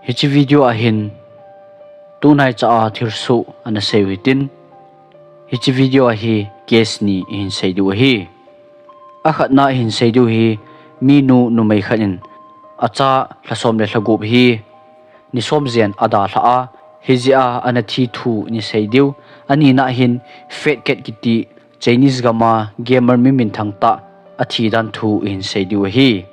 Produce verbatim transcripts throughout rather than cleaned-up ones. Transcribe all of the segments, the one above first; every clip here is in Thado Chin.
Hiche video a hin tunaicha a thilsoh ana sei u hitin, hiche video a hi case ni ihin sei diu ahi. Akhatna ihin sei diu hi, minu numei khat in acha lhasom le lhagup hi ni som jen adalhah a, hijeh a ana thi thu ihin sei diu. Anina hin Fat Cat kiti Chinese gam a gamer mi minthang tah athi dan thu ihin sei diu ahi.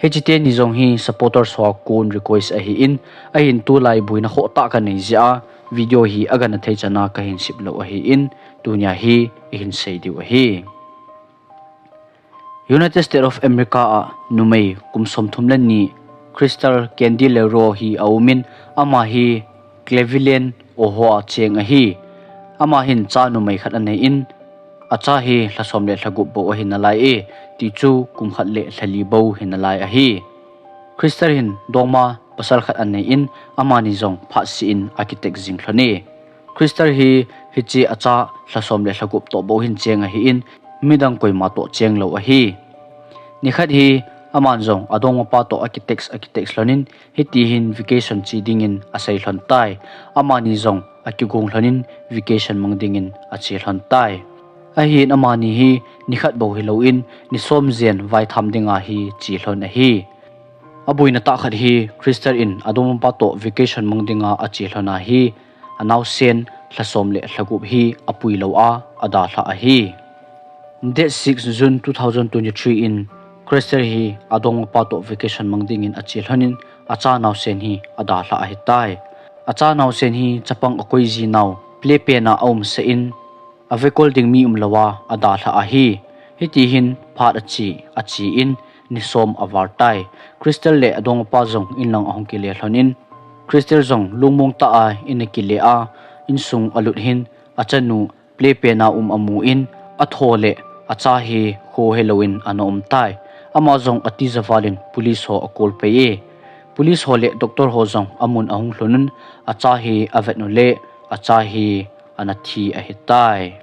Hiche teni jong hi supporters ho a kon request ahin, ahin tulai boina khoh tah kanei jeh a video hi agana thei chan a kahin sep lou ahin, tunia hi ihin sei diu ahi. United States of America a numei kum somthum le ni Crystal Candy Leroux hi aumin, ama hi Cleveland, Ohio a cheng ahi. Ama hin cha numei khat anei in, acha hi lhasom le lhagup bou ahi nalai e, tichu kum khat le lhali bou hi nalai ahi. Crystal hin dongma pasal khat anei in, amani jong phatseh in akitek jing lhon e. Crystal hi hiche acha lhasom le lhagup toh bou hin cheng ahin, midang koima toh cheng lou ahi. Nikhat hi aman jong adongmapa toh akitext akitext lhonin, hiti hin vacation che dingin asei lhon tai. Amani jong akigong lhonin vacation mang dingin ache lhon tai. Ahin amani hi nikhat bou hilouvin, ni som jen vaitham dinga hi che lhon ahi. Aboina tah khat hi Crystal in adongmapa toh vacation mang dinga ache lhon a hi, anaosen lhasom le lhagup hi apui lou a adalhah ahi. Date six June two thousand twenty-three in Crystal hi adongmapa toh vacation mang dingin ache lhonin, acha naosen hi adalhah ahitai. Acha naosen hi chapang akoi jinau playpen a aumsah in, avekol ding mi umlouva adalhah ahi. Hiti hin phat ache, ache in ni som aval tai. Crystal le adongmapa jong inlang ahung kile lhonin, Crystal jong lungmong tah a in akile a, insung alut hin achanu playpen a um amun, atho le acha hi kho helouvin ana um tai. Ama jong atija valin police ho acall pai e. Police ho le doctor ho jong amun ahung lhonun, acha hi avet u le acha hi ana thi ahitai.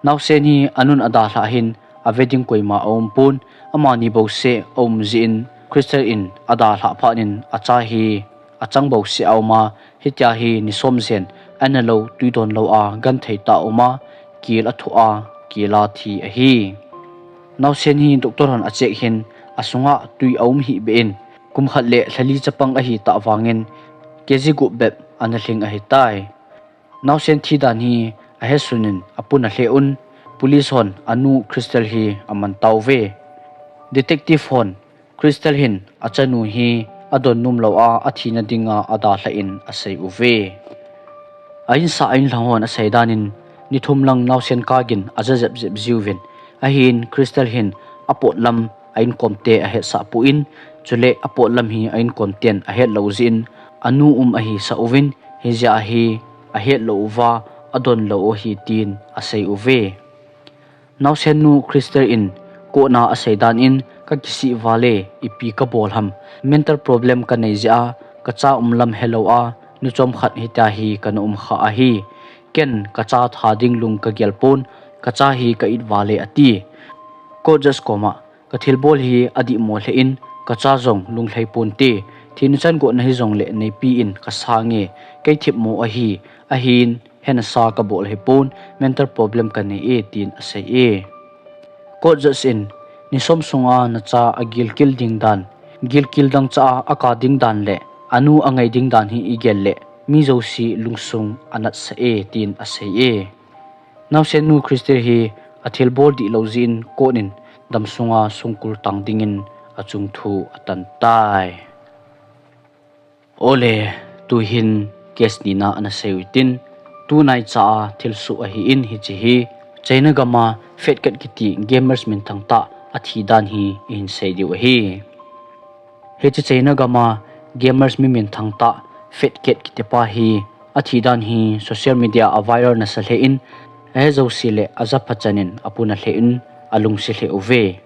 Naosen hi anun adalhah hin ave ding koima aumpon, amani bouseh aum jeh in Crystal in adalhah phatnin acha hi achang bouseh auma, hitia hi ni som jen ana lou twi don lou a genthei tah a uma, kel athoh a, kel a thi ahi. Naosen hi doctor hon acheck hin asunga twi aum hihbeh in, kum khat le lhali chapang ahitah vangin K G gup bep ana lhing ahitai. Naosen thi dan hi ahesunin apun alheh un, police hon anu Crystal hi aman tauve. Detective hon Crystal hin achanu hi adon nom lou a athina dinga adalhah in asei uve. A insah a inlhang hon asei danin, ni thum lang naosen kagin aja jep jep jiuvin, ahin Crystal hin apotlam a inkomte ahetsah pon, chule apotlam hi a inkomten ahet lou jeh in anu um ahisah uvin, hijeh a hi ahet lou uva adon lou u ahi tin asei uve. Naosen nu Crystal in court a asei dan in, kakisih val e, ipi kabol ham, mental problem kanei jeh a kacha umlam helou a nu chomkhat hitia hi kana um kha ahi. Ken kacha tha ding lung kagel pon, kacha hi ka it val e ati. Court judge koma kathilbol hi adihmo lheh in, kacha jong lunglhai ponte, thina chan gotna hijongle neipi in kasang e, kei themmo ahi, ahin henasa kabol ahipon, mental problem kanei e tin asei e. Court judge in, ni som sunga nacha agilkel ding dan, gilkel dangchah a aka ding dan le anu angai ding dan hi igel le mi jouse lungsung anatsah e tin asei e. Naosen nu Crystal hi athilbol dihlou jeh in court in damsunga songkul tang dingin achung thu atan tai. Ole, tuhin case nina ana sei u hitin, tunaicha a thilsoh ahin, hiche hi China gam a Fat Cat kiti gamers minthang tah athi dan hi ihin sei diu ahi. Hiche China gam a gamers mi minthang tah Fat Cat kitipa hi athi dan hi social media a viral nasa lheh in, ahe jouse le ajapha chan in apun alheh in alungset lheh uve.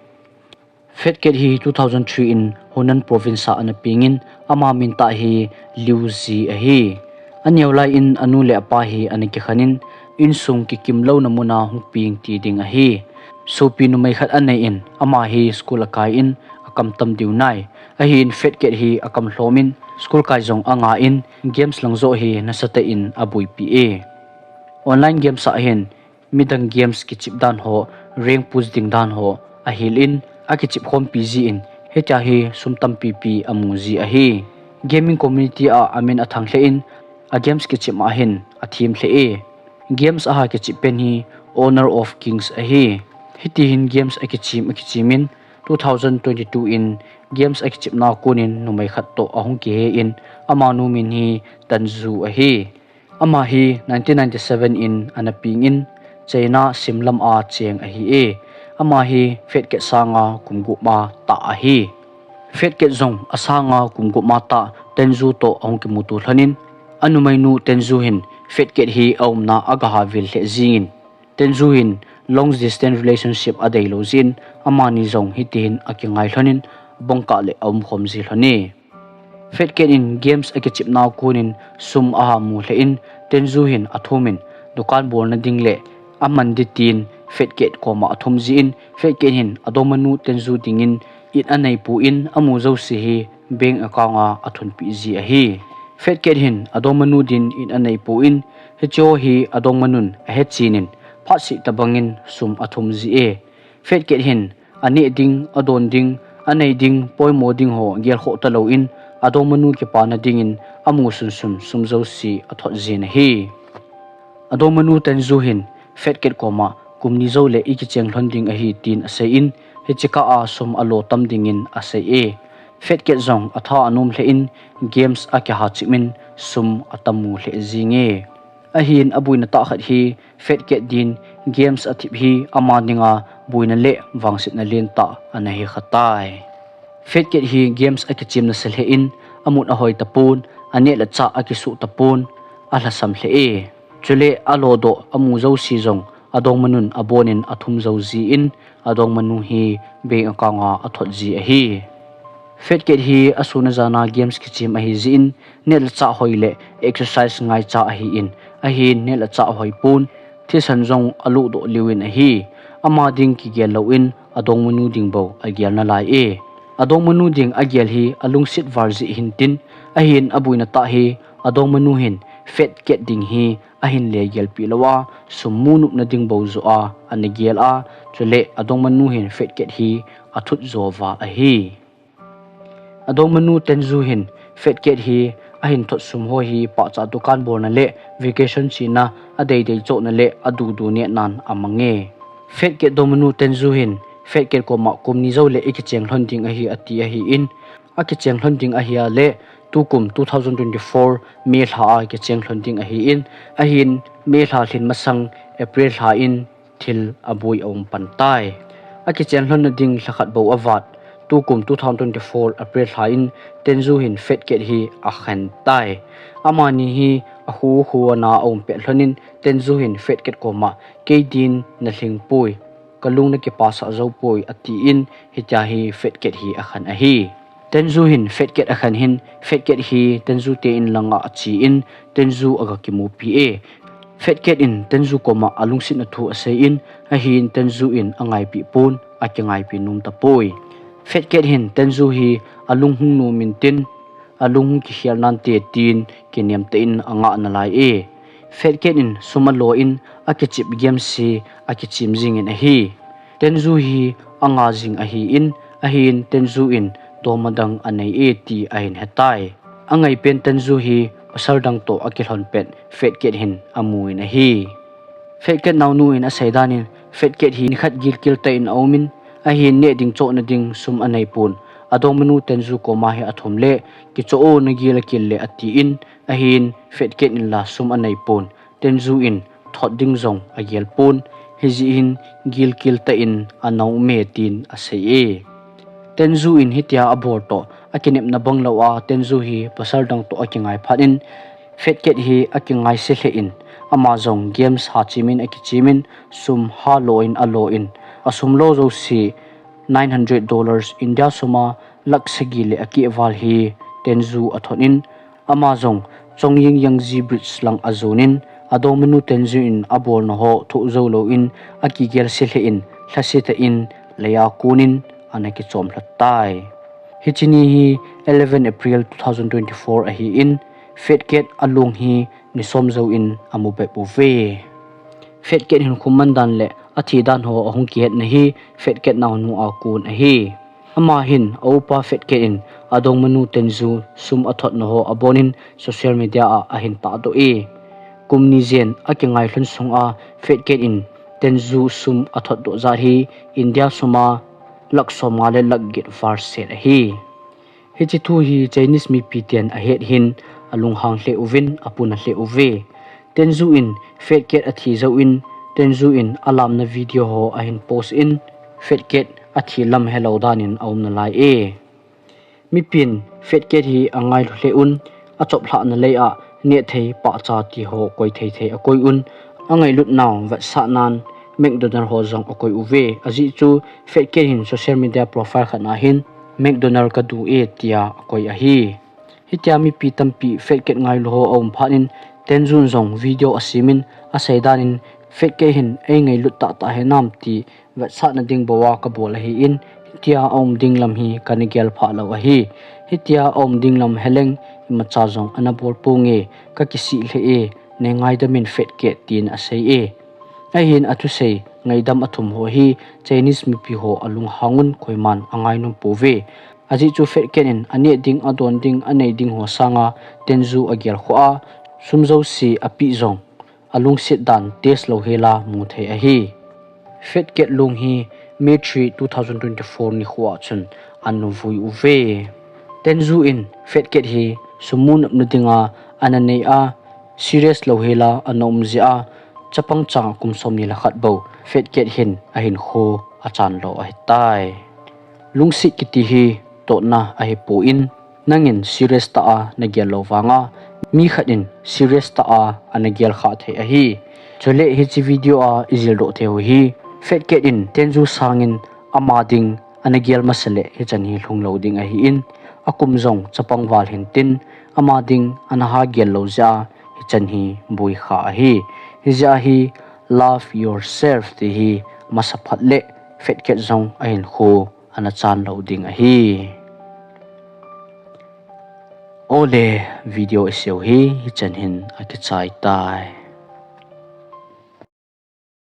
Fat Cat hi two thousand three in Hunan province a ana pengin, ama min tah hi Liu Zi ahi. Aneo lai in anu le apa hi ana kikhen in, insung kikimlouna muna hung peng ti ding ahi. Sopi numei khat anei in, ama hi school akai in, a akam tam diu nai. Ahin Fat Cat hi akam lhomin school kai jong anga in games lang joh hi nasatah in abuipi e. Online games a hin midang games kichep dan ho, rank push ding dan ho ahil in akichep khompi jin, hitia hi sum tampipi amu ji ahi. Gaming community a amin athang lheh in, a games kichep a hin athem lheh e. Games aha kichep pen hi Honor of Kings ahi. Hitihin games akichem akichem in two thousand twenty-two in games akichepna konin numei khat toh ahung kihe in, amanu min hi Tenzu ahi. Ama hi nineteen ninety-seven in ana peng in, China simlam a cheng ahi e. Ama hi Fat Cat sanga kum gup ma tah ahi. Fat Cat jong asanga kum gup ma tah Tenzu toh ahung kimuto lhonin, anumeinu Tenzu hin Fat Cat hi aumna agaha vil lheh jingin, Tenzu hin long distance relationship adeilou jin, amani jong hitihin akingai lhonin, bongkah le aumkhom ji lhon e. Fat Cat in games akichepna konin sum aha mu lheh in, Tenzu hin athumin dukan bolna ding le aman ding tin Fat Cat koma athum jin, Fat Cat hin adongmanu Tenzu dingin in aneipon, amu jouse hi bank account a athunpeh ji ahi. Fat Cat hin adongmanu din in aneipon, hicheho hi adongmanun ahechenin phatseh tobangin sum athum ji e. Fat Cat hin aneh ding, adon ding, anei ding, poimo ding ho gelkhoh talouvin, adongmanu kipana dingin amu sunsun sum jouse athot jin ahi. Adongmanu Tenzu hin Fat Cat koma kum ni jou le ikicheng lhon ding ahi tin aseiyin, hiche kah a sum alo tam dingin asei e. Fat Cat jong atha anom lheh in games akiha chepin sum atamu lheh jinge. Ahin aboina tah khat hi Fat Cat din games athep hi ama dinga boina le vangsetna lentah ana hi khatai. Fat Cat hi games akichem nasa lheh in, amut ahoi tapon, aneh le chah akisuh tapon, alhasam lheh e. Chule alodoh amu jouse jong adongmanun abonin athum jou jin, adongmanu hi bank account a athot ji ahi. Fat Cat hi asun ajana games kichem ahi jin, neh le chah hoi le exercise ngaicha ahin, ahin neh le chah hoipon, thisan jong aluhdoh liuvin ahi. Ama ding kigel louvin adongmanu ding bou agel nalai e. Adongmanu ding agel hi alungset val jeh hintin, ahin aboina tah hi adongmanu hin Fat Cat ding hi ahin le gelpeh louva, sum mu nopna ding bou joh a ana gel a, chule adongmanu hin Fat Cat hi athut jo uva ahi. Adongmanu Tenzu hin Fat Cat hi ahin thot sum ho hi pahcha dukan bolna le vacation chena, adeidei chohna le adudu nehnan amange. Fat Cat dongmanu Tenzu hin Fat Cat koma kum ni jou le ikicheng lhon ding ahi ati ahin, akicheng lhon ding ahile tukum two thousand twenty-four May lha a kicheng lhon ding ahin, ahin May lha lhin masang April lha in thil aboi aum pan tai. Akicheng lhonna ding lha khat bou avat, tukum two thousand twenty-four April lha in Tenzu hin Fat Cat hi akhen tai. Amani hi akhu khu ana aum pet lhonin Tenzu hin Fat Cat koma, "Kei din nalhing poi, kalung nakipasah jou poi," atin, hitia hi Fat Cat hi akhen ahi. Tenzu hin Fat Cat akhen hin, Fat Cat hi Tenzu te in langa achen, Tenzu aga kimupi e. Fat Cat in Tenzu koma alungsetna thu aseiyin, ahin Tenzu in angaipeh pon, akingaipi nom tapoi. Fat Cat hin Tenzu hi alung hung nom intin, alung hung kikhel nante tin kinem tah in angah nalai e. Fat Cat in sum alo in akichep games hi akichem jingin ahi. Tenzu hi anga jing ahin, ahin Tenzu in doma dang anei e ti ahin hetai. Angaipen Tenzu hi pasal dang toh akilhon pet Fat Cat hin amun ahi. Fat Cat naonu in asei danin, Fat Cat hi nikhat gilkel tah in aumin, ahin neh ding chohna ding sum aneipon. Adongmanu Tenzu koma hi athum le, "Kichoh o, nagil akil le," atin, ahin Fat Cat in la sum aneipon. Tenzu in thot ding jong agel pon, hijeh hin gilkel tah in ana um e tin asei e. Tenzu in hitia abol toh, akinepna bang lou a, Tenzu hi pasal dang toh akingai phat in, Fat Cat hi akingaise lheh in, ama jong games ha chemin akichemin, sum halo in alo in, asum lo jouse nine hundred dollars, India suma lakh sagi le akeh val hi Tenzu athot in, ama jong Chongying Yangtze Bridge lang ajon in, adongmanu Tenzu in abolna ho thoh jou louvin, akigelse lheh in, lhase tah in, leiya konin ana kichom lhah tai. Hiche ni hi eleven April two thousand twenty-four ahin, Fat Cat alung hi ni som jouvin amu bep uve. Fat Cat hinkho mandan le athi dan ho ahung kihetna hi Fat Cat naonu a kon ahi. Ama hin aupa Fat Cat in adongmanu Tenzu sum athotna ho abonin social media a ahin tahdoh e. Kum ni jen akingai lhun sunga Fat Cat in Tenzu sum athotdoh jat hi India sum a lakh somnga le lakh get val set ahi. Hiche thu hi Chinese mipi ten ahet hin alunghang lheh uvin apuna lheh uve. Tenzu in Fat Cat athi jouvin, Tenzu in alamna video ho ahin post in, Fat Cat athi lam helou danin aumna lai e. Mipin Fat Cat hi angailu lheh un, achop lhahna lei a nehthei pahcha ti ho koi thei thei akoi un, angailut nau vetsahnan McDonald ho jong akoi uve. Ajeh chu Fat Cat hin social media profile khat na hin McDonald kadu e tia akoi ahi. Hitia mipi tampi Fat Cat ngailu ho aum phat in Tenzu in jong video asemin asei danin Fat Cat hin eingailut tahtah hinam ti vetsahna ding bou a kabol ahin, hitia aum ding lam hi kana gel phah lou ahi. Hitia aum ding lam heleng imacha jong ana bol ponge, kakisih lheh e, nei ngaidam in Fat Cat tin asei e. Ahin athusei ngaidam athum ho hi Chinese mipi ho alunghang un koiman angainom pouve. Ajeh chu Fat Cat in aneh ding, adon ding, anei ding ho sanga Tenzu agel khoh a, sum jouse apeh jong alungset dan test louhela mu thei ahi. Fat Cat lung hi May three, two thousand twenty-four nikho a chun ana vui uve. Tenzu in Fat Cat hi sum mu nopna dinga ana nei a, serious louhela ana um jeh a, chapang chang kum somni le khat bou Fat Cat hin ahinkho achan lou ahitai. Lungset kiti hi tohna ahipon, nangin serious tah a nagel lou vanga mi khat in serious tah a ana gel khah thei ahi. Chule hiche video a ijildoh theiu hi Fat Cat in Tenzu sangin ama ding ana gel masa le hichan hi lhung lou ding ahin, akum jong chapang val hintin, ama ding ana ha gel lou jeh a hichan hi boi khah ahi. Hijeh a hi love yourself ti hi masa phat le Fat Cat jong ahinkho ana chan lou ding ahi. Ole, video iseiu hi hichan hin akichai tai.